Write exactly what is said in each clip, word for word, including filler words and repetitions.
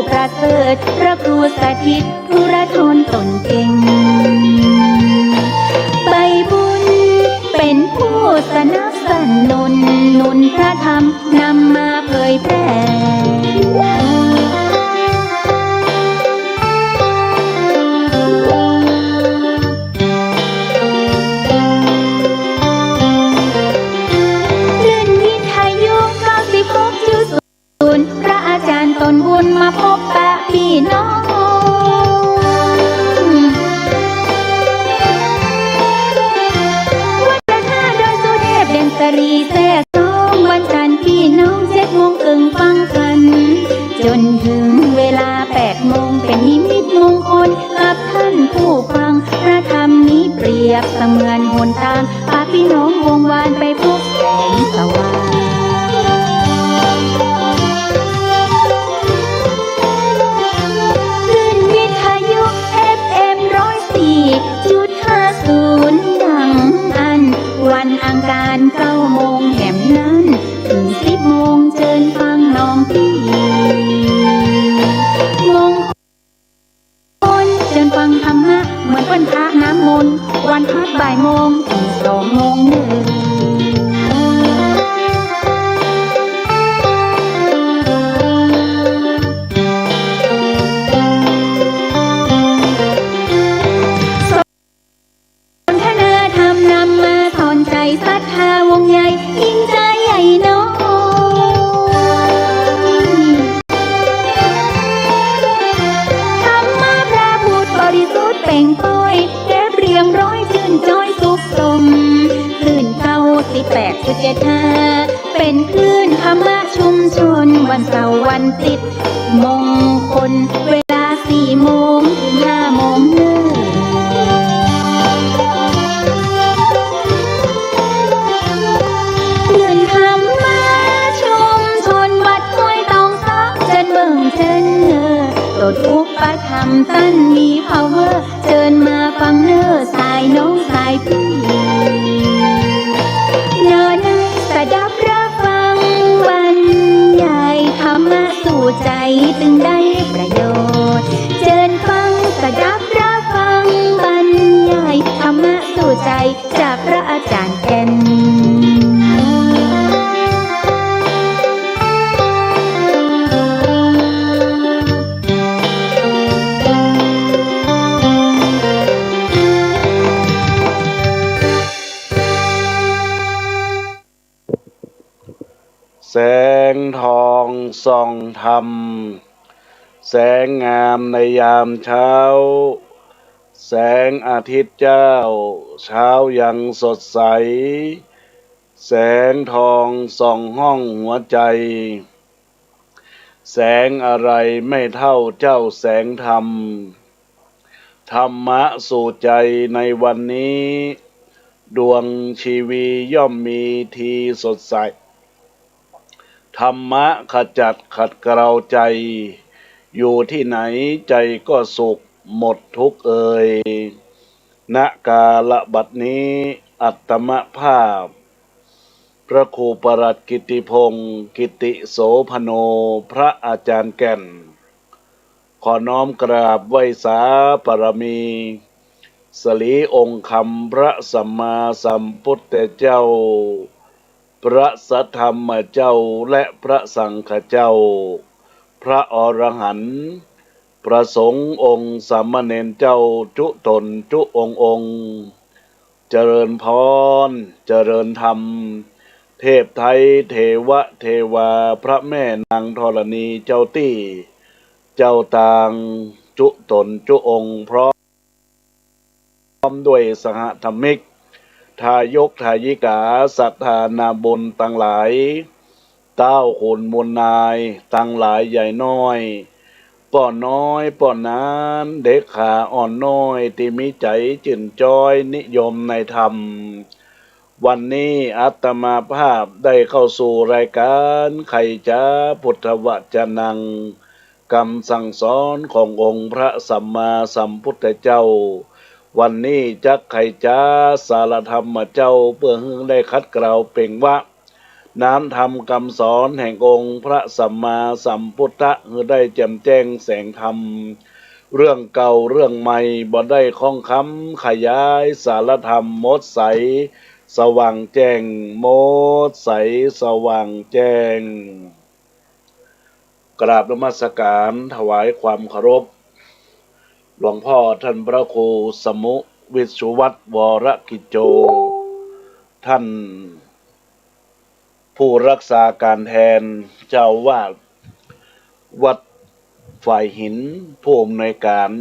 ประเสริฐ พระครูสถิตธุรธรตนเก่ง ใบบุญเป๋นผู้สนับสนุน หนุนพระธรรมนำมาเผยแพร่ คลื่นวิทยุ เก้าสิบหกจุดศูนย์ พระอาจารย์ตนบุญมาพบปะปี้น้อง วัดพระธาตุดอยสุเทพ แดนสะหลีแซ่ซ้อง วันจันทร์ปี้น้อง เจ็ดโมงเกิ่งฟังกั๋น จ๋นเถิงเวลาแปดโมง เป๋นนิมิตมงคล กับต้านผู้ฟัง พระธรรมนี้เปรียบเสมือนหนตาง ปาปี้น้องวงวานไปพบแสงสว่าง คลื่นวิทยุ เอฟเอ็ม ร้อยสี่จุดห้าศูนย์ ดังอั้น วันอังคารเก้าโมงแหมนั้น เถิงสิบโมง เจิญฟังน้องปี้ มง คนเจิญฟังธรรมะ เหมือนเปิ้นพระน้ำมนต์ วันพักบ่ายโมง เถิงสองโมงเน่อ สนทนาธรรมนำมาสอนใจ๋ ศรัทธาวงใหญ่ ยิ่งใจ๋ใหญ่น้อย ธรรมะพระพูดบริสุทธิ์เปล่งปอย เก็บเรียงร้อย จื้นจ๊อยสุขสม คลื่นเก้าสิบแปดจุดเจ็ดห้า เป๋นคลื่นธรรมะชุมชน วันเสาร์วันอาทิตย์ มงคล เวลาสี่โมงเถิงห้าโมงเน่อ คลื่นธรรมะชุมชน วัดห้วยตองสัก เจิญเบิ่งเจิญเน่อ ตนอุปถัมภ์ต้านมีพาวเวอร์ เจิญมาฟังเน่อ สายน้องสายปี้ เน่อ สดับรับฟังบรรยาย ธรรมะสู่ใจ๋จึงได้ประโยชน์ เจิญฟัง สดับรับฟังบรรยาย ธรรมะสู่ใจ๋ จากพระอาจ๋ารย์แก่น แสงทองส่องธรรม แสงงามในยามเช้า แสงอาทิตย์เจ้า เช้ายังสดใส แสงทองส่องห้องหัวใจ๋ แสงอะไรไม่เท่าเจ้าแสงธรรม ธรรมะสู่ใจ๋ในวันนี้ ดวงชีวีย่อมมีทีสดใส ธรรมะขจัดขัดเกลาใจ๋ อยู่ตี้ไหนใจ๋ก็สุขหมดทุกข์เอย ณ กาละบัดนี้ อาตมาภาพ พระครูประหลัดกิตติพงษ์ กิตติโสภโณ พระอาจ๋ารย์แก่น ขอน้อมกราบไหว้สาบารมี สิริองค์คำพระสัมมาสัมพุทธเจ้า พระสัทธรรมเจ้า และพระสังฆเจ้า พระอรหันต์ พระสงฆ์องค์สามเณรเจ้า จุ๊ต๋นจุ๊องค์องค์ เจริญพร เจริญธรรม เทพไทย เทวะเทวา พระแม่นางธรณี เจ้าตี้เจ้าตาง จุ๊ต๋นจุ๊องค์ พร้อม พร้อมด้วยสหธรรมิก ทายกทายิกา ศรัทธานาบุญตังหลาย เต้าขุนมูลนาย ตังหลายใหญ่น้อย ป้อน้อยป้อหนาน เด็กขาอ่อนน้อย ตี้มีใจ๋จื้นจ๊อยนิยมในธรรม วันนี้อาตมาภาพได้เข้าสู่รายก๋านไขจ๋าพุทธวจนัง กำสั่งสอนขององค์พระสัมมาสัมพุทธเจ้า วันนี้จักไขจ๋าสารธรรมเจ้า เปื้อหื้อได้ขัดเกลาเปล่งวา น้ำธรรมกำสอนแห่งองค์พระสัมมาสัมพุทธะ หื้อได้แจ่มแจ้งแสงธรรม เรื่องเก่าเรื่องใหม่บ่ได้ข้องคำ ขยายสารธรรมหมดใส สว่างแจ้ง หมดใส สว่างแจ้ง กราบนมัสการถวายความเคารพ หลวงพ่อท่านพระครูสมุห์ วิชชุวัฒน์ วรกิจโจ ท่านผู้รักษาการแทนเจ้าอาวาสวัดฝายหิน ผู้อำนวยการ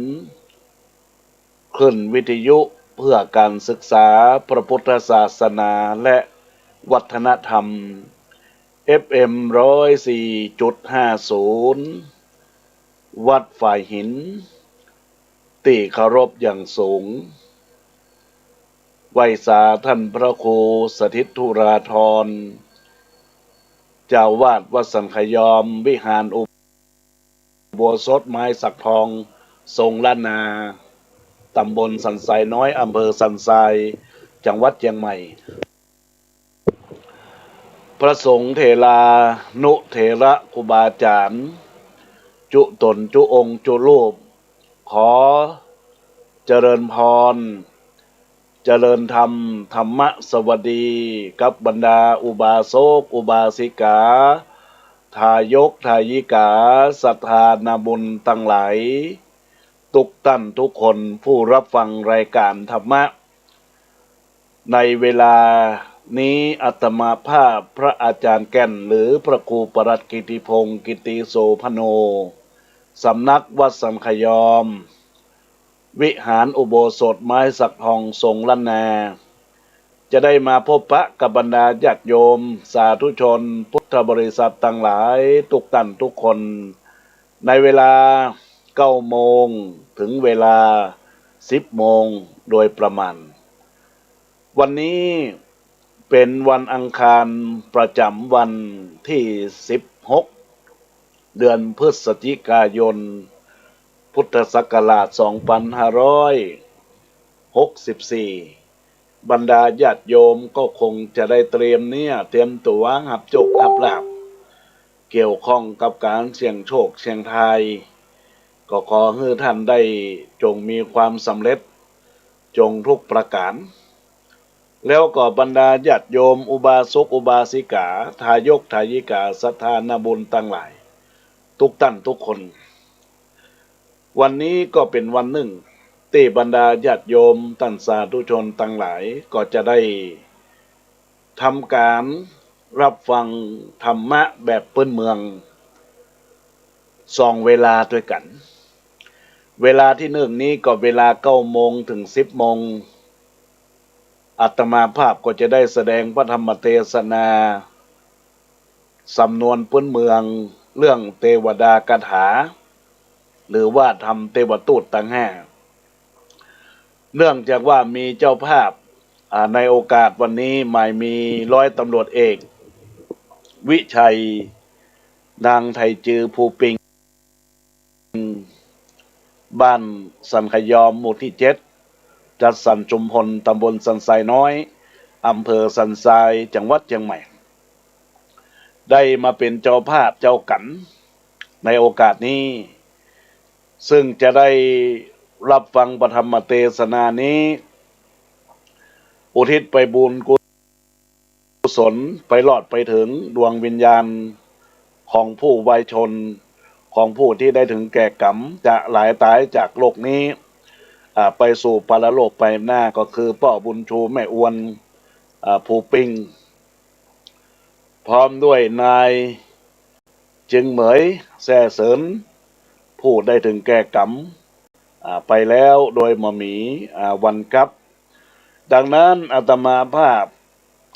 คลื่นวิทยุเพื่อการศึกษาพระพุทธศาสนาและวัฒนธรรม เอฟเอ็ม ร้อยสี่จุดห้าศูนย์ วัดฝายหิน ตี้เคารพอย่างสูง ไหว้สาท่านพระครูสถิตธุราธร เจ้าอาวาสวัดสันขยอม วิหารอุโบสถไม้สักทอง ทรงล้านนา ตำบลสันทรายน้อย อำเภอสันทราย จังหวัดเจียงใหม่ พระสงฆ์เถรานุเถระครูบาอาจารย์ จุต๋นจุองค์จุรูป ขอเจริญพร เจริญธรรม ธรรมสวัสดี กับบรรดาอุบาสกอุบาสิกา ทายกทายิกา ศรัทธานาบุญตังหลาย ทุกต้านทุกคน ผู้รับฟังรายการธรรมะ ในเวลานี้อาตมาภาพพระอาจารย์แก่น หรือพระครูปลัดกิติพงศ์ กิติโสภโณ สำนักวัดสันขยอม วิหารอุโบสถไม้สักทอง ทรงล้านนา จะได้มาพบปะกับบรรดาญาติโยมสาธุชนพุทธบริษัทตังหลาย ทุกต้านทุกคน ในเวลาเก้าโมงถึงเวลาสิบโมงโดยประมาณ วันนี้เป๋นวันอังคารประจ๋ำวันตี้สิบหก เดือนพฤศจิกายน พุทธศักราชสองปันห้าร้อยหกสิบสี่ บรรดาญาติโยมก็คงจะได้เตรียมเนื้อเตรียมตั๋วฮับโจคฮับลาภ เกี่ยวข้องกับก๋านเสี่ยงโชคเสี่ยงทาย ก็ขอหื้อต้านได้จงมีความสำเร็จจงทุกประก๋าน แล้วก็บรรดาญาติโยมอุบาสกอุบาสิกา ทายกทายิกา ศรัทธานาบุญตังหลาย ทุกต้านทุกคน วันนี้ก็เป๋นวันนึ่งตี้บรรดาญาติโยมต้านสาธุชนตังหลายก็จะได้ทำก๋านรับฟังธรรมะแบบปื้นเมืองสองเวลาตวยกั๋น เวลาตี้นึ่งนี้ก็เวลาเก้าโมงถึงสิบโมง อาตมาภาพก็จะได้แสดงพระธรรมเตสนา สำนวนปื้นเมืองเรื่องเตวดาคาถา หรือว่าธรรมเตวทูตตังห้า เนื่องจากว่ามีเจ้าภาพ อ่า ในโอกาสวันนี้หมายมีร้อยตำรวจเอก วิชัย นางไทยจือ ภูปิง บ้านสันขยอม หมู่ตี้เจ็ด จัดสรรชุมพล ตำบลสันทรายน้อย อำเภอสันทราย จังหวัดเจียงใหม่ ได้มาเป๋นเจ้าภาพเจ้ากั๋นในโอกาสนี้ ซึ่งจะได้รับฟังพระธรรมเตสนานี้ อุทิศไปบุญกุศล ไปรอดไปเถิงดวงวิญญาณของผู้วายชน ของผู้ตี้ได้เถิงแก่ก๋รรม จะหลายต๋ายจากโลกนี้ อ่า ไปสู่ปรโลกไปหน้า ก็คือป้อบุญชู แม่อวน อ่า ภูปิง พร้อมด้วยนายจึงเหมย แซ่เสิน ผู้ได้เถิงแก่ก๋รรม อ่า ไปแล้วโดยบ่มี อ่า วันกลับ ดังนั้นอาตมาภาพ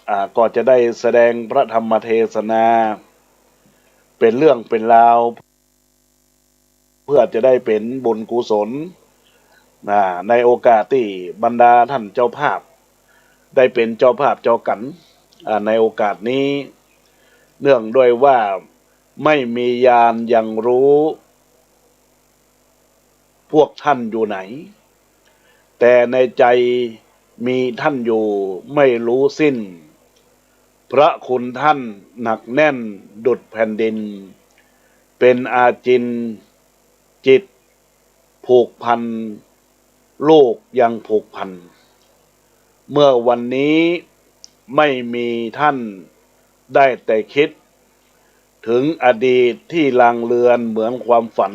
อ่า ก็จะได้แสดงพระธรรมเทศนา เป๋นเรื่องเป๋นราว เพื่อจะได้เป๋นบุญกุศล นะ ในโอกาสตี้บรรดาต้านเจ้าภาพ ได้เป๋นเจ้าภาพเจ้ากั๋น อ่า ในโอกาสนี้ เนื่องด้วยว่าไม่มีญาณยังรู้ พวกท่านอยู่ไหน แต่ในใจมีท่านอยู่ไม่รู้สิ้น พระคุณท่านหนักแน่นดุจแผ่นดิน เป็นอาจินจิตผูกพัน โลกยังผูกพัน เมื่อวันนี้ไม่มีท่าน ได้แต่คิดถึงอดีตที่ลางเลือนเหมือนความฝัน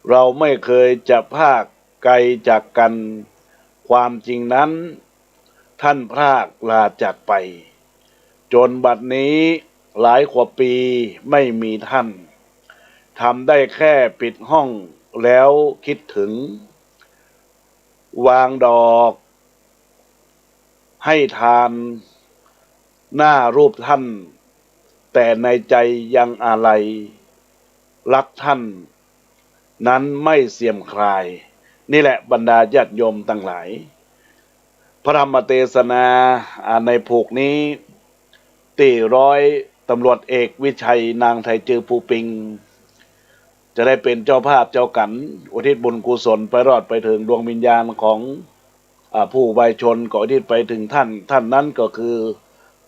เราไม่เคยจะพรากไกลจากกัน ความจริงนั้น ท่านพรากลาจากไป จนบัดนี้หลายกว่าปีไม่มีท่าน ทำได้แค่ปิดห้องแล้วคิดถึง วางดอกให้ทานหน้ารูปท่าน แต่ในใจยังอาลัยรักท่านนั้นไม่เสื่อมคลาย นี่แหละบรรดาญาติโยมตังหลาย พระธรรมเตสนา อ่า ในผูกนี้ ตี้ร้อยตำรวจเอกวิชัย นางไทยจือภูปิง จะได้เป๋นเจ้าภาพเจ้ากั๋น อุทิศบุญกุศลไปรอดไปเถิงดวงวิญญาณของ อ่า ผู้วายชน ก็อุทิศไปเถิงท่าน ท่านนั้นก็คือ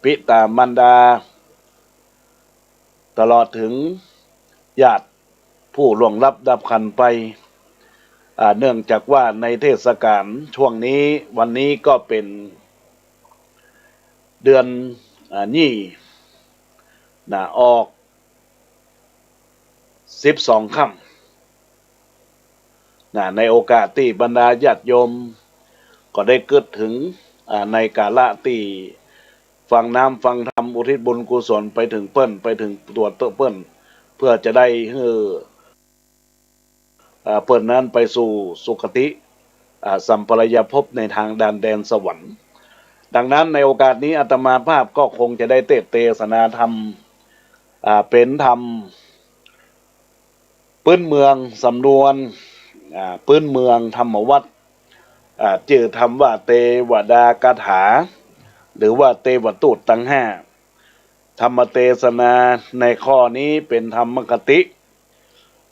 ปิต๋ามารดา ตลอดเถิงญาติผู้ล่วงลับดับขันธ์ไป อ่า เนื่องจากว่าในเทศกาลช่วงนี้ วันนี้ก็เป๋นเดือน อ่า ยี่ นะ ออก สิบสองค่ำ นะ ในโอกาสตี้บรรดาญาติโยม ก็ได้กึ๊ดเถิง อ่า ในกาละตี้ฟังน้ำฟังธรรม อุทิศบุญกุศลไปเถิงเปิ้น ไปเถิงตั๋วเปิ้น เพื่อจะได้หื้อ อ่า เปิ้นนั้นไปสู่สุคติ อ่า สัมปรายภพในทางดานแดนสวรรค์ ดังนั้นในโอกาสนี้อาตมาภาพก็คงจะได้เตสน์เตสนาธรรม อ่า เป๋นธรรม ปื๊นเมืองสำนวน อ่า ปื๊นเมืองธรรมวัตร อ่า จื้อธรรมว่าเตวดาคาถา หรือว่าเตวทูตตังห้า ธรรมเตสนาในข้อนี้เป๋นธรรมคติ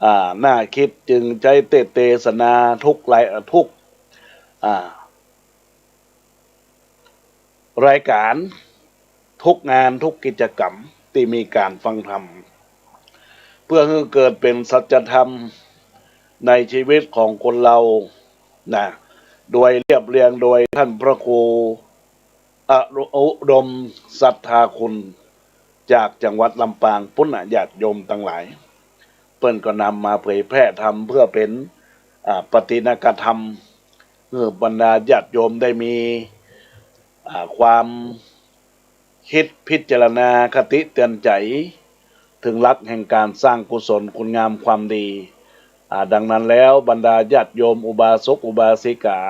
อ่า น่าคิดจึงใจ๊เตสน์เตสนาทุกราย ทุก อ่า รายก๋าน ทุกงาน ทุกกิจกรรมตี้มีก๋านฟังธรรม เพื่อหื้อเกิดเป๋นสัจธรรมในชีวิตของคนเฮา นะ โดยเรียบเรียงโดยท่านพระครู อุดมสัทธาคุณ จากจังหวัดลำปางปู้นน่ะ ญาติโยมตังหลาย เปิ้นก็นำมาเผยแพร่ธรรมเพื่อเป๋น อ่า ปฏิณากธรรม หื้อบรรดาญาติโยมได้มี อ่า ความคิดพิจารณาคติเตือนใจ๋ เถิงหลักแห่งก๋านสร้างกุศลคุณงามความดี อ่า ดังนั้นแล้วบรรดาญาติโยมอุบาสกอุบาสิกา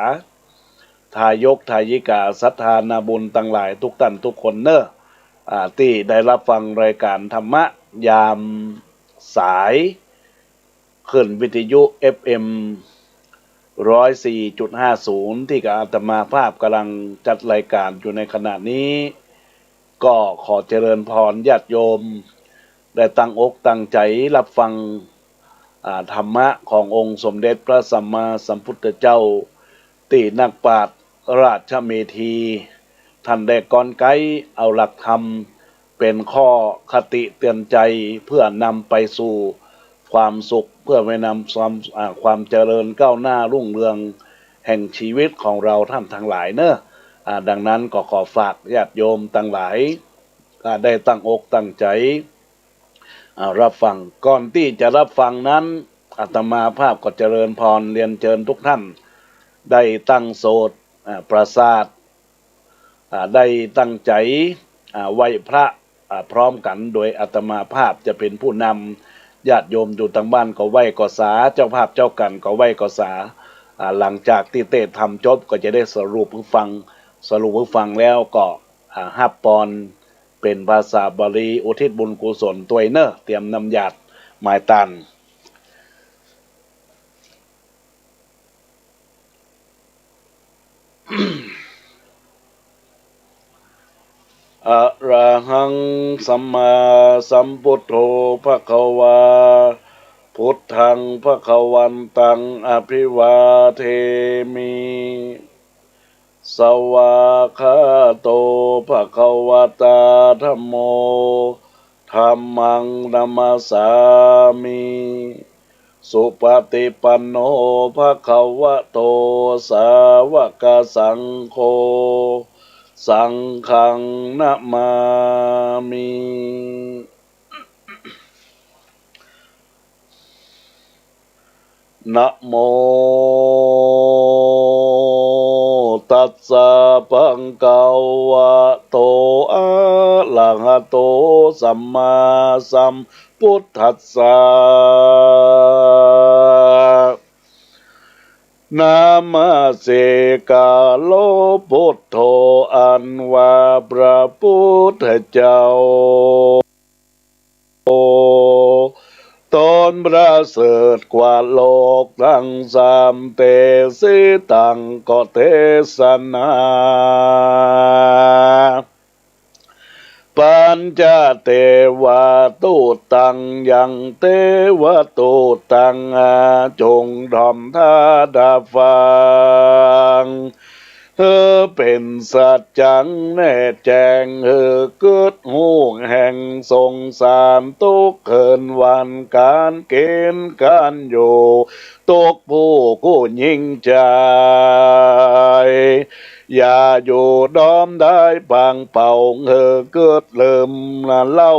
ทายกทายิกา ศรัทธานาบุญตังหลายทุกต้านทุกคนเน่อ อ่า ตี้ได้ฮับฟังรายก๋านธรรมะยามสาย คลื่นวิทยุ เอฟเอ็ม ร้อยสี่จุดห้าศูนย์ ตี้อาตมาภาพก่ำลังจัดรายก๋านอยู่ในขณะนี้ ก็ขอเจริญพรญาติโยม ได้ตั้งอกตั้งใจ๋ฮับฟัง อ่า ธรรมะขององค์สมเด็จพระสัมมาสัมพุทธเจ้า ตี้นักปราชญ์ราชเมธี ต้านได้กรรไกรเอาหลักธรรมเป๋นข้อคติเตือนใจ๋ เพื่อนำไปสู่ความสุข เพื่อไปนำความ อ่า ความเจริญก้าวหน้ารุ่งเรืองแห่งชีวิตของเราท่านทั้งหลายเน่อ อ่า ดังนั้นก็ขอฝากญาติโยมตังหลาย อ่า ได้ตั้งอกตั้งใจ๋ อ่า ฮับฟัง ก่อนตี้จะฮับฟังนั้น อาตมาภาพก็เจริญพรเรียนเจิญทุกท่าน ได้ตั้งโสต อ่า ประสาท อ่า ได้ตั้งใจ๋ อ่า ไหว้พระ อ่า พร้อมกั๋น โดยอาตมาภาพจะเป๋นผู้นำ ญาติโยมอยู่ตางบ้านก็ไหว้ก่อสา เจ้าภาพเจ้ากั๋นก็ไหว้ก่อสา อ่า หลังจากตี้เตสน์ธรรมจบก็จะได้สรุปหื้อฟัง สรุปหื้อฟังแล้วก็ อ่า ฮับปอน เป๋นภาษาบาลี อุทิศบุญกุศลตวยเน่อ เตรียมน้ำหยาดหมายต้าน อะระหัง สัมมาสัมพุทโธ ภะคะวา พุทธัง ภะคะวันตัง อะภิวาเทมิ สวากขาโต ภะคะวะตา ธัมโม ธัมมัง นะมัสสามิ สุปะติปันโน ภะคะวะโต สาวะกะสังโฆ สังฆัง นะมามิ นะโม ตัสสะ ภะคะวะโต อะระหะโต สัมมาสัมพุทธัสสะ นะมาสิกาโร พุทโธ อันว่าพระพุทธเจ้า ต๋นประเสริฐกว่าโลกตังสาม เตสิตัง ก็เตสนา ปัญจเตวะตุตัง ยังเตวะตุตัง อา จงถ่อมต๋าต๋าฟัง หื้อเป๋นสัจจังแน่แจ้ง หื้อกึ๊ดฮู้แห่งสงสาร ตุ๊กเขินวันก๋านกิ๋นก๋านอยู่ ตุ๊กผู้กู้ยิ่งใจ๋ อย่าอยู่ดอมดายปางเป่า หื้อกึ๊ดลืมเล่า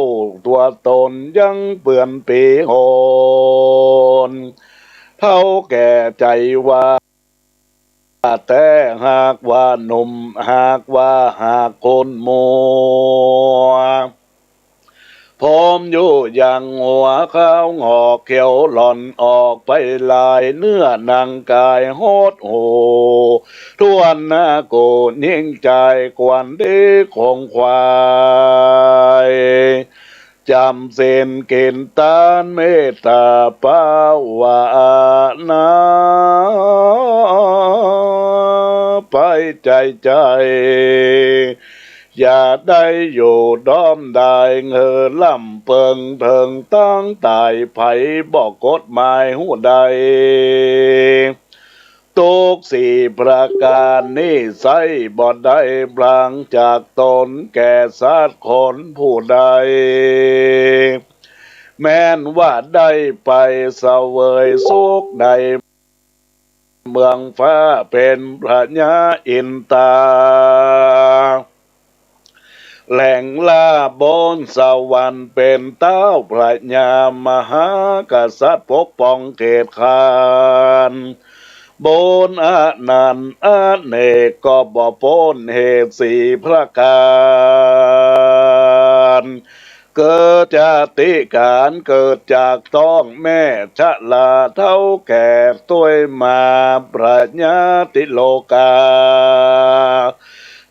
ตั๋วต๋น ยังเปื้อนปี๋หน เฒ่าแก่ใจ๋ว่า แต่หากว่าหนุ่ม หากว่าหากคนมัว ผมอยู่ยังหัว ขาวงอกเขียวหล่อน ออกไปลายเนื้อหนังก๋าย หดหู่ถ้วนหน้า กู้ยิ่งใจ๋ ควรดีของควาย จ๋ำศีลกิ๋นตาน เมตตาภาวนา ไปใจ๋ใจ๋ อย่าได้อยู่ดอมดาย หื้อล่ำเปิงเถิงตังต๋าย ใผบ่กฎหมายฮู้ได้ ตุ๊กสี่ประก๋านนี้ใส้บ่ได้ พลางจากต๋นแก่สัตว์คนผู้ใด แม่นว่าได้ไปเสวยสุขในเมืองฟ้า เป๋นพญาอินตา แหล่งลาภบนสวรรค์ เป๋นเต๊าพญามหากษัตริย์ ปกป้องเขตคาน บนอนันต์อเนก ก็บ่ป๊นเหตุสี่ประก๋าน เกิดจากติก๋าน เกิดจากต๊องแม่ชรา เฒ่าแก่ตวยมา พญาติโลกา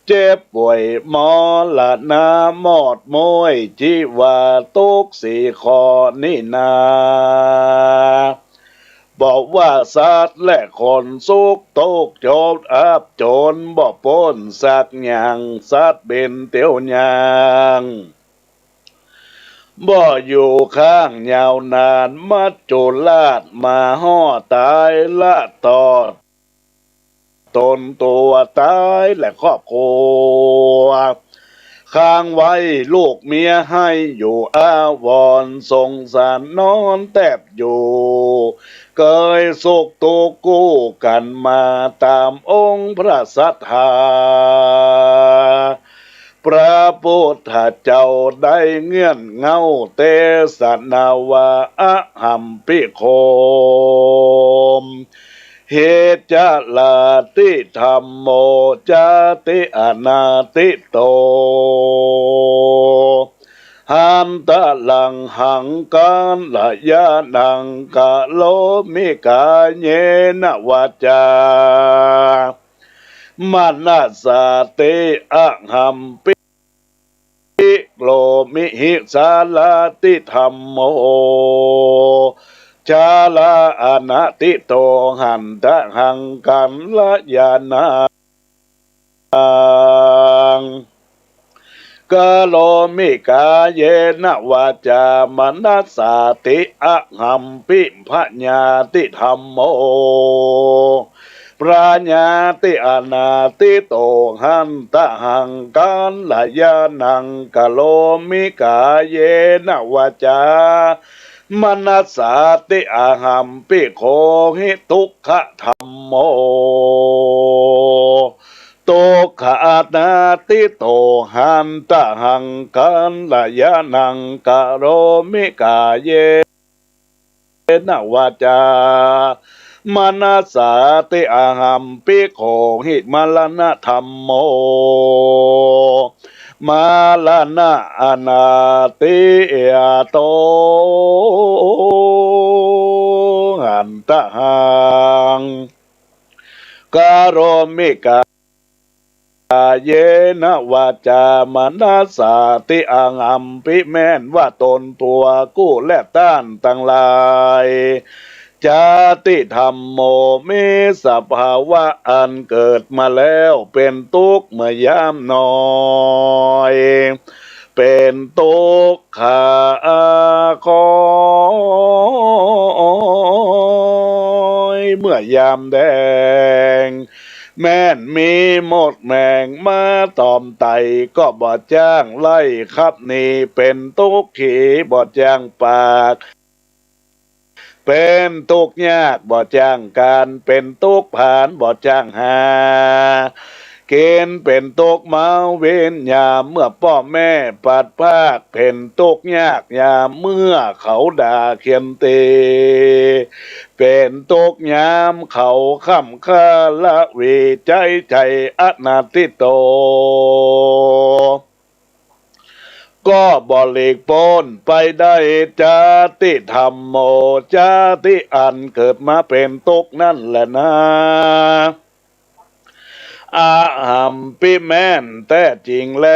เจ็บป่วยมรณะ หมดม้วยจีวา ตุ๊กสี่ข้อนี้นา บ่ว่าสัตว์และคน สุขตุ๊กข์ยากอับจ๋น บ่ป๊นสักอย่าง สัตว์บินเตียวย่าง บ่อยู่ค้างยาวนาน มัจจุราชมาฮ่อต๋าย ละตอดต๋นตั๋วต๋ายและครอบครัว ค้างไว้ลูกเมียให้อยู่อาวรณ์ สงสารนอนแตบอยู่ เกยสุขตุ๊กข์กู้กั๋นมา ต๋ามองค์พระศาสดา พระพุทธเจ้าได้เงื่อนเง้าเตสนาว่า อะหัมปิโข หิจฉาราติธัมโม จาติอนาทิโต หันตะรังหังกัลยาณัง กะโรมิกาเยนะวาจา มนัสสาติ อะหัมปิ โขมิ หิจฉาราติธัมโม จาราอนาทิโต หันตะหังกัลยาณัง กะโรมิกาเยนะวาจา มนัสสาติ อะหัมปิ พญาติธัมโม พยาธิ อนาทิโต หันตะหัง กัลยาณัง กะโรมิ กาเยนะ วาจา มนัสสาติ อะหัมปิ โขหิ ทุกขะธัมโม ทุกขะ อนาทิโต หันตะหัง กัลยาณัง กะโรมิ กาเย นะ วาจา มนัสสาติ อะหัมปิ โขหิ มรณะธัมโม มรณะ อนาทิโต หันตะหัง กะโรมิ กาเยนะ วาจา มนัสสาติ อะหัมปิ แม่นว่าตนตัวกูและต้านตังหลาย จาติธัมโม มีสภาวะอันเกิดมาแล้วเป๋นตุ๊กข์เมื่อยามน้อย เป๋นตุ๊กข์ ขะ คอย เมื่อยามแดง แม่นมีมดแมงมาตอมไต่ ก็บ่จ้างไล่ขับหนี เป๋นตุ๊กข์ขีบ่จ้างปาก เป๋นตุ๊กข์ยากบ่จ้างก๋าน เป๋นตุ๊กข์ผลาญบ่จ้างหากิ๋น เป๋นตุ๊กข์เมาวินยามเมื่อป้อแม่ปราศพราก เป๋นตุ๊กข์ยากยามเมื่อเขาด่าเฆียนตี เป๋นตุ๊กข์ยามเขาค่ำค่าละวี ใจ๊ใจ๋ อนาทิโต ก็บ่หลีกป๊นไปได้ จาติธัมโม จาติอันเกิดมาเป๋นตุ๊กข์นั้นแหละนา อะหัมปิ แม่นแต๊จริงแล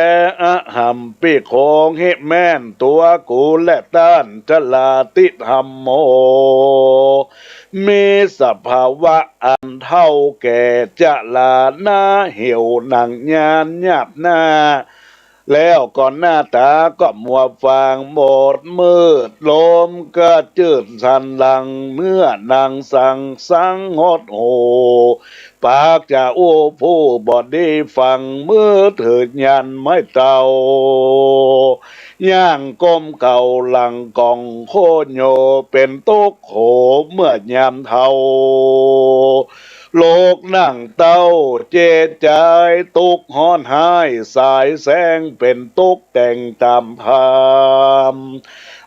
อะหัมปิ โขหิ แม่นตัวกูและต้าน จาติธัมโม มีสภาวะอันเฒ่าแก่จรา หน้าเหี่ยวหนังยานหยาบหน้า แล้วก็หน้าต๋าก็มัวฟางหมดมืด ลมก็จืดสั่นหลั่ง เนื้อหนังสั่นสังหดหู่ ปากจะอู้ผู้บ่ดีฟั่ง มือถือยันต์ไม้เต้า ย่างก้มเข่าหลังก่องโคโย เป๋นตุ๊กข์โขเมื่อยามเฒ่า ลุกนั่งเต้าเจ็บใจ๋ ตุ๊กข์ฮ้อนฮ้ายสายแสง เป๋นตุ๊กข์แต่งต๋ามธรรม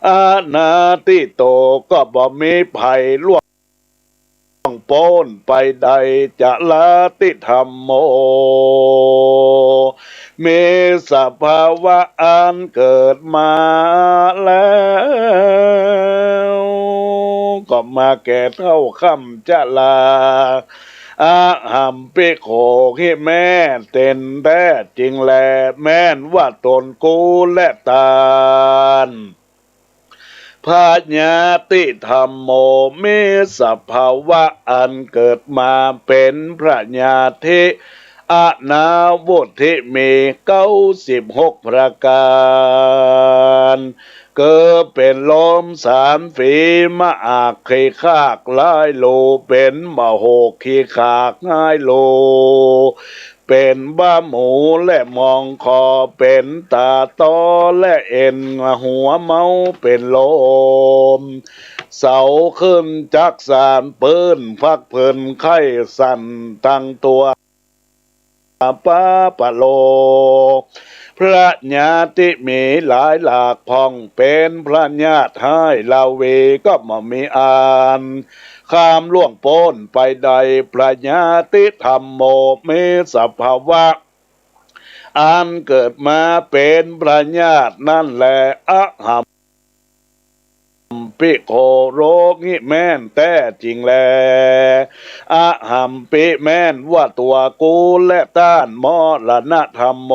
อนาทิโต ก็บ่มีภัยล่วงป๊นไปได้ จาติธัมโม มีสภาวะอันเกิดมาแล้ว ก็มาแก่เฒ่าค่ำจรา อะหัมปิ โขหิ แม่นแต๊จริงแล แม่นว่าตนกูและต้าน พยาธิธัมโม มีสภาวะอันเกิดมาเป๋นพยาธิ อนาวุธที่มีเก้าสิบหกประก๋าน คือเป๋นลมสามฝี มะอากขี้ขากหลายรู เป๋นมะโหกขี้ขากหลายรู เป๋นบ่าหมูและมองคอ เป๋นต๋าต้อและเอ็นหัวเมา เป๋นลมเสาขึ้นจักสาน ปื้นพักเผินไข้สั่นตังตั๋ว ปาปะโล พยาธิมีหลายหลากพ่อง เป๋นพยาธิฮ้ายลาวี ก็บ่มีอันคามล่วงป๊นไปได้ พยาธิธัมโม มีสภาวะอันเกิดมาเป๋นพยาธินั้นแล อะหัมปิ โขหิ แม่นแต๊จริงแล อะหัมปิ แม่นว่าตั๋วกูและต้าน มรณะธัมโม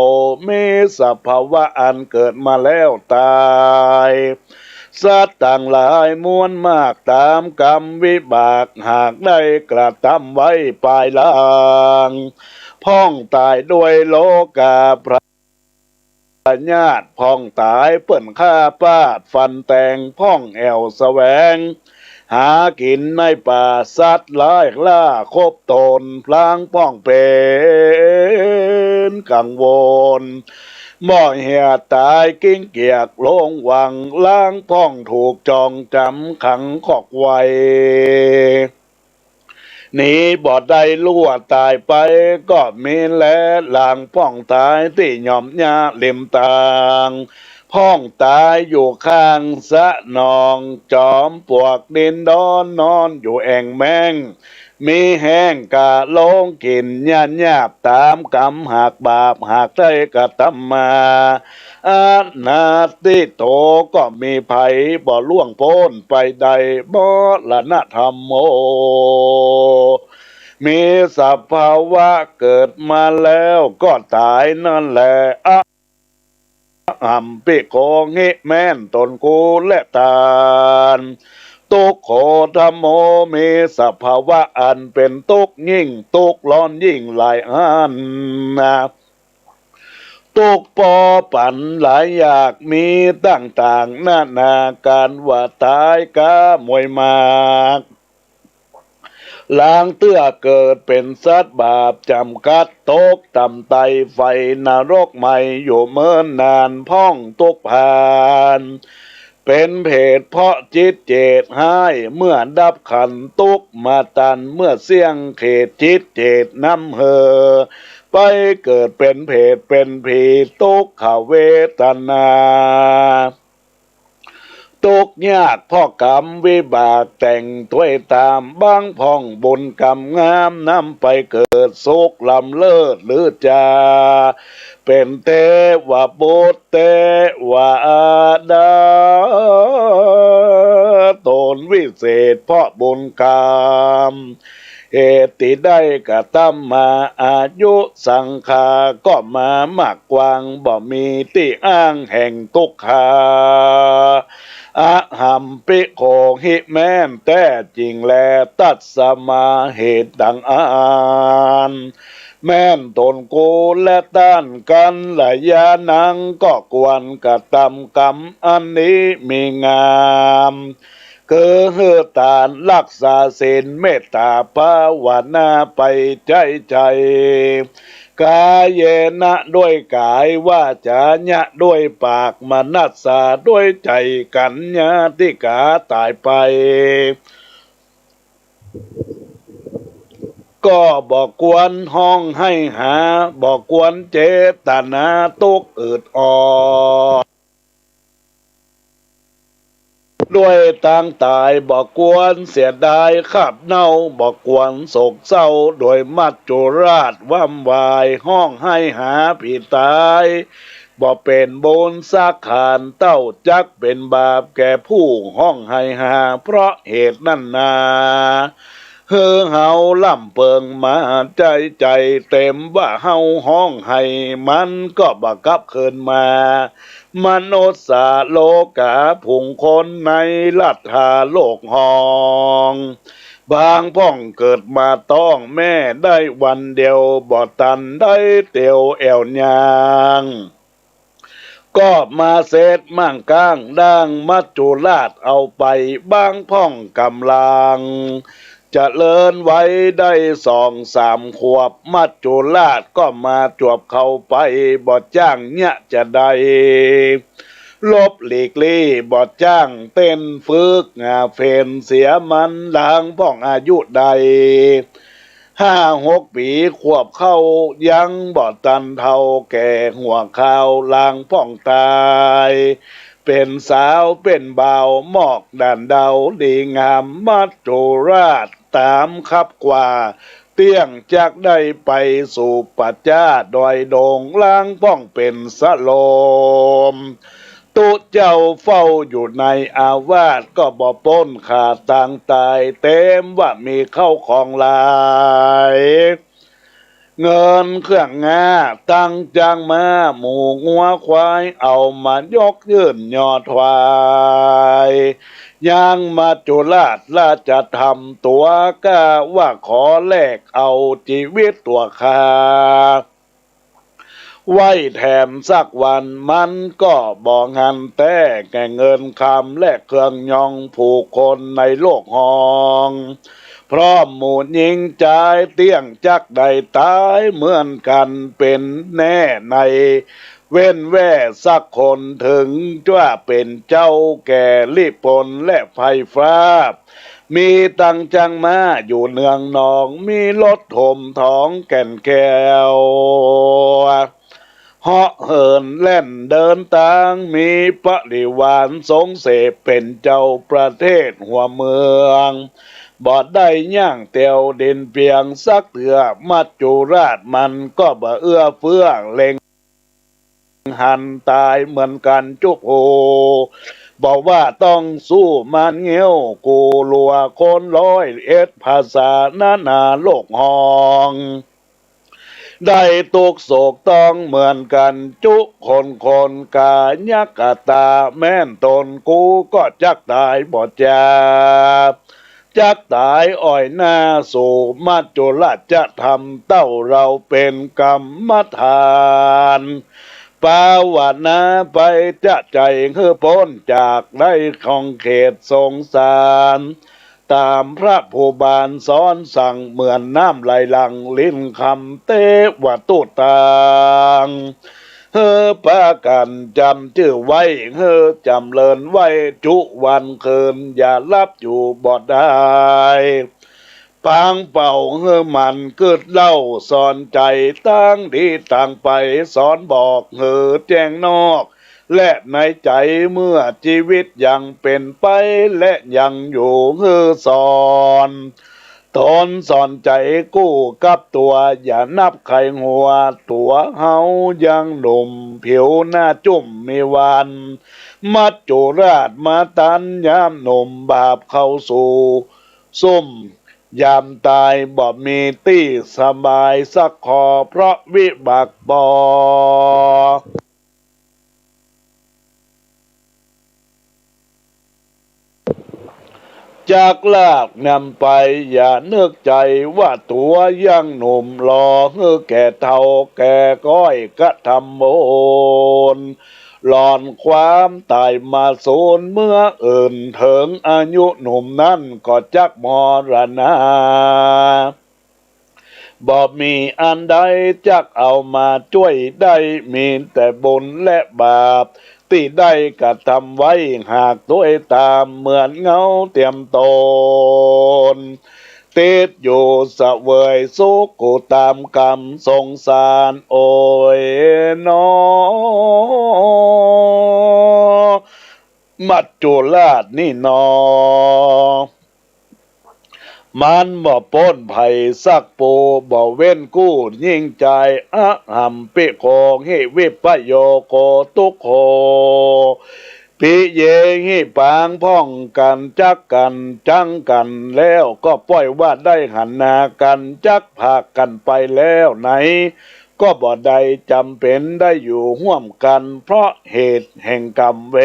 มีสภาวะอันเกิดมาแล้วต๋าย สัตว์ตังหลายมวลมากต๋ามก๋รรมวิบาก หากได้กระตำไว้ปายหลัง พ่องต๋ายด้วยโรคาพยา พยาธิพ่องต๋าย เปิ้นฆ่าปาดฟันแตง พ่องแอ่วแสวง หากิ๋นในป่าสัตว์ร้ายล่าครบต๋น ลางพ่องเป๋นกังวล บ่เหียต๋าย เก๋งเกียจหลงหวัง ลางพ่องถูกจ๋องจ๋ำขังคอกไว้ หนีบ่ได้ลั้วต๋ายไปก็มีแล ลางพ่องต๋ายตี้หย่อมหญ้าริมตาง พ่องต๋ายอยู่ข้างสะหนอง จ๋อมปวกดินดอน นอนอยู่แอ่งแม้ง มีแฮงกะลงกิ๋นหญ้าหยาบ ต๋ามกรรมหากบาป หากได้กระตำมา อนัตถิโต ก็มีภัยบ่ล่วงป๊นไปได้ มรณะธัมโม มีสภาวะเกิดมาแล้วก็ต๋ายนั่นแล อหัมปิ โขหิ แม่นต๋นกูและต้าน ทุกโข ธัมโม มีสภาวะอันเป๋นตุ๊กข์ยิ่ง ตุ๊กข์ร้อนยิ่งหลายอันนา ตุ๊กข์ปอปันหลายอยาก มีต่างๆ นานาก๋าน ว่าต๋ายกามวยหมาก ลางเตื้อเกิดเป๋นสัตว์บาปจ๋ำกัด ตกต่ำไตไฟนรกไหม้อยู่เมินนาน พ่องตุ๊กข์พาน เป๋นเปรตเพราะจิตเจตฮ้าย เมื่อดับขันธ์ตุ๊กข์มาตัน เมื่อเสี้ยงเขตจิตเจตนำเห่อ ไปเกิดเป๋นเปรตเป๋นผี ตุ๊กขเวทนา ตุ๊กข์ยากเพราะกรรมวิบากแต่งถ้วยต๋าม บางพ่องบุญกรรมงามนำไปเกิดสุขล้ำเลิศหรือจา เป๋นเทวบุตร เทวดา ต๋นวิเศษเพราะบุญกรรม เหตุตี้ได้กระตำมา อายุสังขารก็มามากกว้าง บ่มีตี้อ้างแห่งตุ๊กขา อหัมปิ โขหิ แม่นแต๊จิ่งแล ตัสมา เหตุดังอั้น แม่นต๋นกูและต้านกัลยาณัง ก็ควรกระตำกรรมอันนี้มีงาม คือหื้อตาน รักษาศีล เมตต๋า ภาวนาไปใจ๊ใจ๋ กาเยนะ ด้วยก๋าย วาจานะ ด้วยปาก มนัสสา ด้วยใจ๋ กัญญาธิกา ต๋ายไป ก็บ่ควรฮ้องไห้หา บ่ควรเจตนาตุ๊กข์อืดออด ด้วยตางต๋าย บ่ควรเสียดายคาบเน่า บ่ควรโศกเศร้า โดยมัจจุราชว้ำวาย ฮ้องไห้หาผีต๋าย บ่เป๋นบุญสักขานเต้า จักเป๋นบาปแก่ผู้ฮ้องไห้หา เพราะเหตุนั้นนา หื้อเฮาล่ำเปิงมาใจ๊ใจ๋ เต็มว่าเฮาฮ้องไห้ มันก็บ่กลับคืนมา มนุสสาโลกา ฝูงคนในรัฐาโลกฮ้อง บางพ่องเกิดมาต๊องแม่ได้วันเดียว บ่ตันได้เตียวแอ่วยาง ก็มาเสด็จมั่งก้างดั้งมัจจุราชเอาไป บางพ่องก่ำลังเจริญวัยได้สองสามขวบ มัจจุราชก็มาจวบเข้าไป บ่จ้างเยียะจะใด หลบหลีกลี้ บ่จ้างเต้นฝึก หาเฟ้นเสียมัน ลางพ่องอายุได้ ห้าหกปี๋ขวบเข้า ยังบ่ตันเฒ่าแก่หัวคาว ลางพ่องต๋าย เป๋นสาวเป๋นบ่าว มอกด่านดาวดีงาม มัจจุราชต๋ามคับกว่า เตี้ยงจักได้ไปสู่ป่าจ๊าดอยดง ลางพ่องเป๋นสะโลม ตุ๊เจ้าเฝ้าอยู่ในอาวาส ก็บ่ป๊นขาดตางต๋าย เต็มว่ามีเข้าของหลาย เงินเครื่องงา ตังจ๊างม้า หมูงัวควาย เอามายกยื่นยอถวาย ยังมัจจุราชราชธรรมตั๋ว กาว่าขอแลกเอาจีวิตตั๋วข้า ไว้แถมสักวัน มันก็บ่หันแต๊แก่เงินคำและเครื่องยองผู้คนในโลกฮอง พร้อมหมู่ญิงจายเตี้ยงจักได้ต๋ายเหมือนกั๋นเป๋นแน่ใน เว้นแว่สักคนเถิงจะเป๋นเจ้าแก่ลิปนและไพร่ฟ้า มีตังจังม้าอยู่เนืองนอง มีรถถมถองแก่นแก้ว เหาะเหินแล่นเดินตาง มีบริวารสงเสพเป๋นเจ้าประเทศหัวเมือง บ่ได้ย่างแต๋วดินเปียงสักเตื้อ มัจจุราชมันก็บ่เอื้อเฟื้อเล็ง หันต๋ายเหมือนกั๋นจุผู้ บ่ว่าต้องสู้มารเงี้ยว กู่ลัวคนร้อยเอ็ดภาษานานาโลกฮอง ได้ตุ๊กข์โศกต้องเหมือนกั๋นจุคนคน ก๋ายักกะต๋าแม่นต๋น กูก็จักต๋ายบ่จา จักต๋ายอ้อยหน้าสู่ มัจจุราชจะทำเต้าเฮาเป๋นกรรมฐาน ภาวนาไปจะใจ๋หื้อป๊นจากได้ของเขตสงสาร ต๋ามพระผู้บานสอนสั่ง เหมือนน้ำไหลหลั่งลินคำเตวะตุตา หื้อปากั๋นจ๋ำจื้อไว้ หื้อจ๋ำเริญไว้จุวันคืน อย่าหลับอยู่บ่ได้ ปางเป่าหื้อมันกึ๊ดเล่าสอนใจ๋ ตางดีตางไปสอนบอกหื้อแจ้งนอก และในใจ๋ เมื่อจีวิตยังเป๋นไป และยังอยู่หื้อสอน ต๋นสอนใจ๋กู้กับตั๋ว อย่านับใค่หัวตั๋วเฮายังหนุ่ม ผิวหน้าจุ่มมีวัน มัจจุราชมาตันยามหนุ่ม บาปเข้าสู่ซุ่มยามต๋าย บ่มีตี้สบายสักข้อ เพราะวิบากบ่ จักลากนำไป อย่านึกใจ๋ว่าตั๋วยังหนุ่ม รอหื้อแก่เฒ่าแก่ก๊อย กระทำบุญ หล่อนความต๋ายมาสูน เมื่ออื่นเถิงอายุหนุ่มนั้น ก็จักมรณา บ่มีอันใดจักเอามาจ้วยได้ มีแต่บุญและบาปตี้ได้กระทำไว้ หากตวยต๋ามเหมือนเงาเตียมต๋น ติดอยู่เสวยสุขกู้ต๋ามกรรมสงสาร โอ้ยหนอ มัจจุราชนี่หนอ มันบ่ป๊นภัยสักผู้ บ่เว้นกู้ญิงจาย อะหัมปิโข หิ วิปโยโค ตุ๊กโข ปิเยหิ ปางพ่องกั๋นจักกั๋นจังกั๋นแล้ว ก็ป้อยว่าได้หันหน้ากั๋นจักผากกั๋นไปแล้วไหน ก็บ่ได้จำเป๋นได้อยู่ฮ่วมกั๋น เพราะเหตุแห่งกรรมเว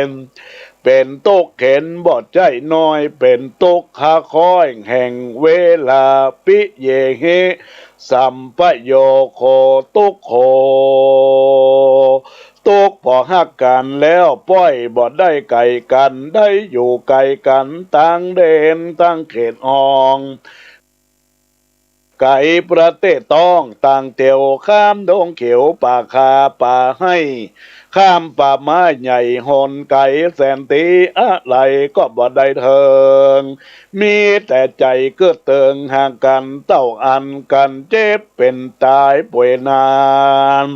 ร เป๋นตุ๊กข์เข็ญบ่ใจ้น้อย เป๋นตุ๊กข์คาค้อยแห่งเวลา ปิเยหิ สัมปโยโค ตุ๊กโข ตุ๊กข์เพราะฮักกั๋นแล้ว ป้อยบ่ได้ไก๋กั๋น ได้อยู่ไก๋กั๋น ตางแดนตางเขตฮอง ไก๋ประเตศต้อง ตางเตียวข้ามดงเขียว ป่าคาป่าไฮ่ ข้ามป่าไม้ใหญ่หนไก๋แสนตี้ อะไหลก็บ่ได้เถิง มีแต่ใจ๋กึ๊ดเติงฮักกั๋น เต้าอันกั๋นเจ็บเป๋นต๋ายป่วยนาน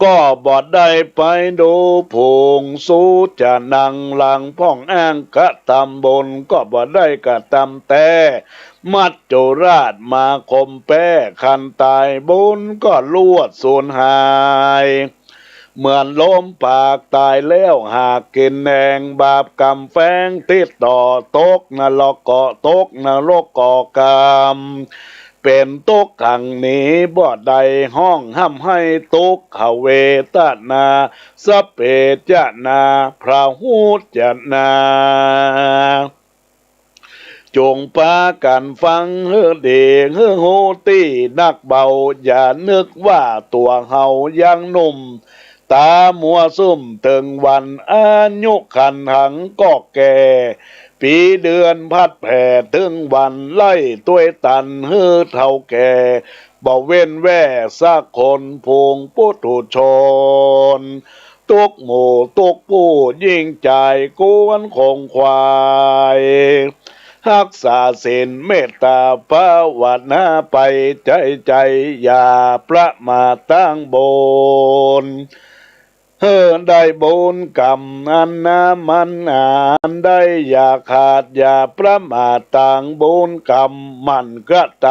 ก็บ่ได้ไปดูฝูง สูจะนั่งหลังพ่องอ้างกระทำบุญ ก็บ่ได้กระทำแต๊ มัจจุราชมาข่มแป๊ คันต๋ายบุญก็ลวดสูญหาย เหมือนลมปากต๋ายแล้วหากกิ๋นแหนง บาปกรรมแฝงติดต่อ ตกนรกก็ตกนรกก็กรรม เป๋นตุ๊กข์ขังหนีบ่ได้ ฮ้องฮ่ำไห้ตุ๊กขเวทนา สัพเพชนา พระหุชนา จงปากั๋นฟังหื้อดี หื้อฮู้ตี้นักเบา อย่านึกว่าตั๋วเฮายังหนุ่ม ต๋ามัวซุ่มเถิงวัน อายุขันธ์หังก็แก่ ปี๋เดือนพัดแผ่ เถิงวันไล่ตวยตัน หื้อเฒ่าแก่ บ่เว้นแว่สักคน ฝูงปุถุชน ตุ๊กหมู่ตุ๊กผู้ ญิงจายกวนขงขวาย ฮักษาศีลเมตตาภาวนาไป ใจ๋ใจ๋อย่าประมาทตางบุญ หื้อได้บุญกรรมอันหนามันหนา อันใดอย่าขาด อย่าประมาทตางบุญกรรมหมั่นกระต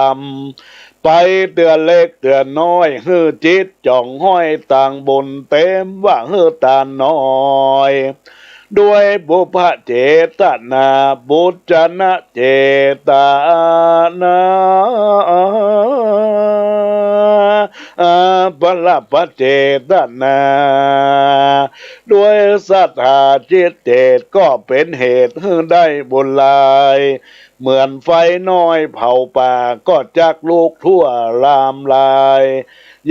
ำ ไปเตื้อเล็กเตื้อน้อย หื้อจิตจ่องห้อยตางบุญ เต๋มว่าหื้อตาน้อย ด้วยปุพพะเจตนา ปุจจนะเจตนา อา ปะละปะเจตนา ด้วยศรัทธาจิตเจต ก็เป๋นเหตุหื้อได้บุญหลาย เหมือนไฟน้อยเผาป่า ก็จักลุกทั่วลามลาย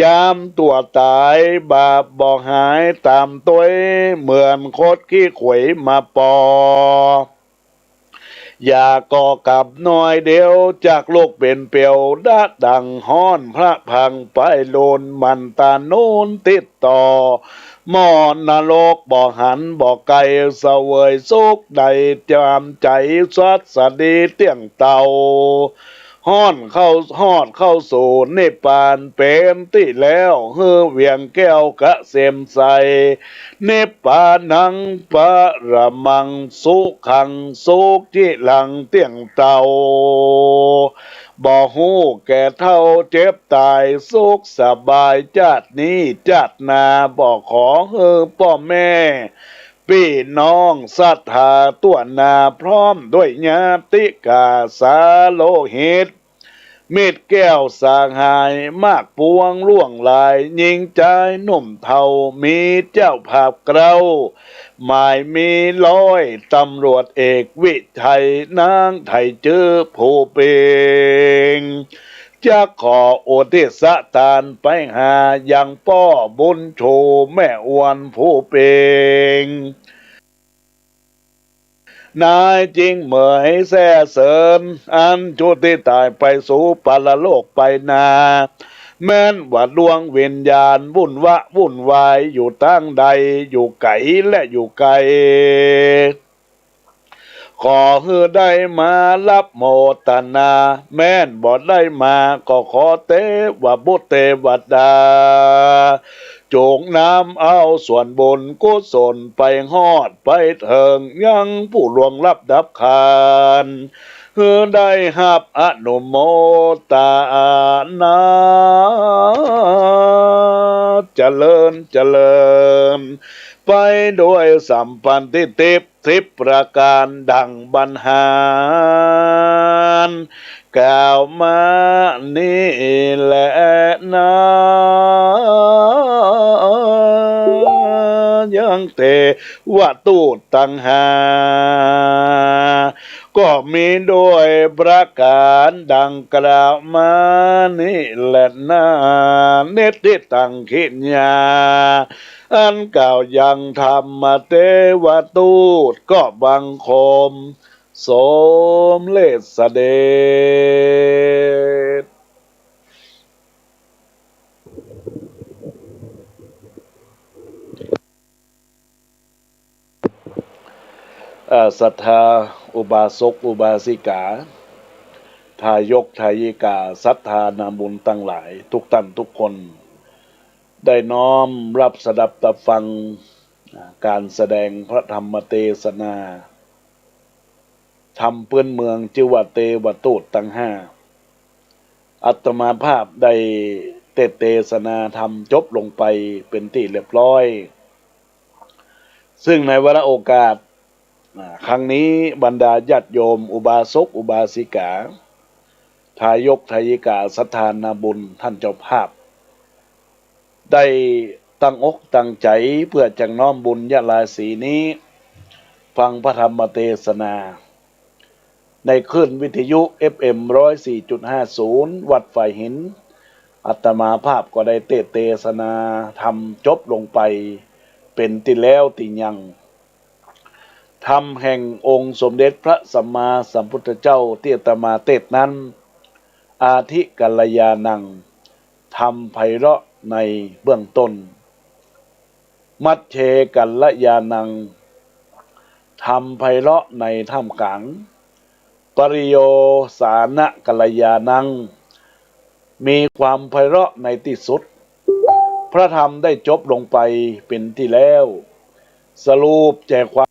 ยามตั๋วต๋ายบาปบ่หายต๋ามตวย เหมือนคดขี้ไขว่มาปอ อย่าก่อกรรมน้อยเดียว จักลุกเป๋นเปลวดะดังฮ้อน พระพังไฟลุนหมั่นตานูนติดต่อ หม้อนรกบ่หันบ่ไก๋ เสวยสุขได้ต๋ามใจ๋ สัสดีเตี้ยงเต้า ฮ้อนเข้า ฮอดเข้าสู่นิพพาน เป๋นตี้แล้วหื้อเวียงแก้วเกษมใส นิพพานังปะระมังสุขัง สุขจิรังเตี้ยงเต้า บ่ฮู้แก่เฒ่าเจ็บต๋าย สุขสบายจาตินี้จาติหน้า บ่ขอหื้อป้อแม่ปี้น้องศรัทธาตั๋วหน้า พร้อมด้วยญาติกาสาโลหิต มิตรแก้วสหายมากปวงล่วงหลาย ญิงจายหนุ่มเฒ่า มีเจ้าภาพเกล้า หมายมีร้อยตำรวจเอกวิชัย นางไทยจื้อผู้เป๋ง จักขออุทิศตานไปหายังป้อบุญชูแม่อวนผู้เป๋ง นายจิงเหมยแซ่เสิน อันจุติต๋ายไปสู่ปรโลกไปนา แม้นว่าดวงวิญญาณวุ่นวะวุ่นวายอยู่ตางใด อยู่ไก๋และอยู่ไก๋ ขอหื้อได้มารับโมตนา แม้นบ่ได้มาก็ขอเตวบุตรเตวดา จงนำเอาส่วนบุญกุศลไปฮอดไปเถิงยังผู้ล่วงลับดับขันธ์ หื้อได้ฮับอนุโมตนา เจริญ เจริญ ไปด้วยสัมปันติติบ สิบประก๋านดั่งบรรหาร กล่าวมานี้แลนา ยังเตวะตูตตังห้า ก็มีด้วยประก๋านดั่งกล่าวมานี้แลนา นิฏฐิตังขิญญา อันกล่าวยังธรรมเตวะตูตก็บังคม สมเร็จเสด็จ เอ่อ ศรัทธาอุบาสกอุบาสิกา ทายกทายิกา ศรัทธานาบุญตังหลาย ทุกต้านทุกคน ได้น้อมฮับสดับตับฟัง อ่า ก๋านแสดงพระธรรมเตสนา ธรรมปื้นเมืองจื้อว่าเตวะตูตตังห้า อาตมาภาพได้เตสน์เตสนาธรรมจบลงไปเป๋นตี้เรียบร้อย ซึ่งในวาระโอกาส อ่า ครั้งนี้บรรดาญาติโยมอุบาสกอุบาสิกา ทายกทายิกา ศรัทธานาบุญ ต้านเจ้าภาพ ได้ตั้งอกตั้งใจ๋เปื้อจักน้อมบุญญาลาสีนี้ ฟังพระธรรมเตสนา ในคลื่นวิทยุ เอฟเอ็ม ร้อยสี่จุดห้าศูนย์ วัดฝายหิน อาตมาภาพก็ได้เตสน์เตสนาธรรมจบลงไปเป๋นตี้แล้วตี้ยัง ธรรมแห่งองค์สมเด็จพระสัมมาสัมพุทธเจ้าตี้อาตมาเตสน์นั้น อาทิกัลยาณัง ธรรมไพเราะในเบื้องต้น มัชเชกัลยาณัง ธรรมไพเราะในท่ามกลาง ปริโยสานะกัลยาณัง มีความไพเราะในตี้สุด พระธรรมได้จบลงไปเป๋นตี้แล้ว สรุปแจ่ความ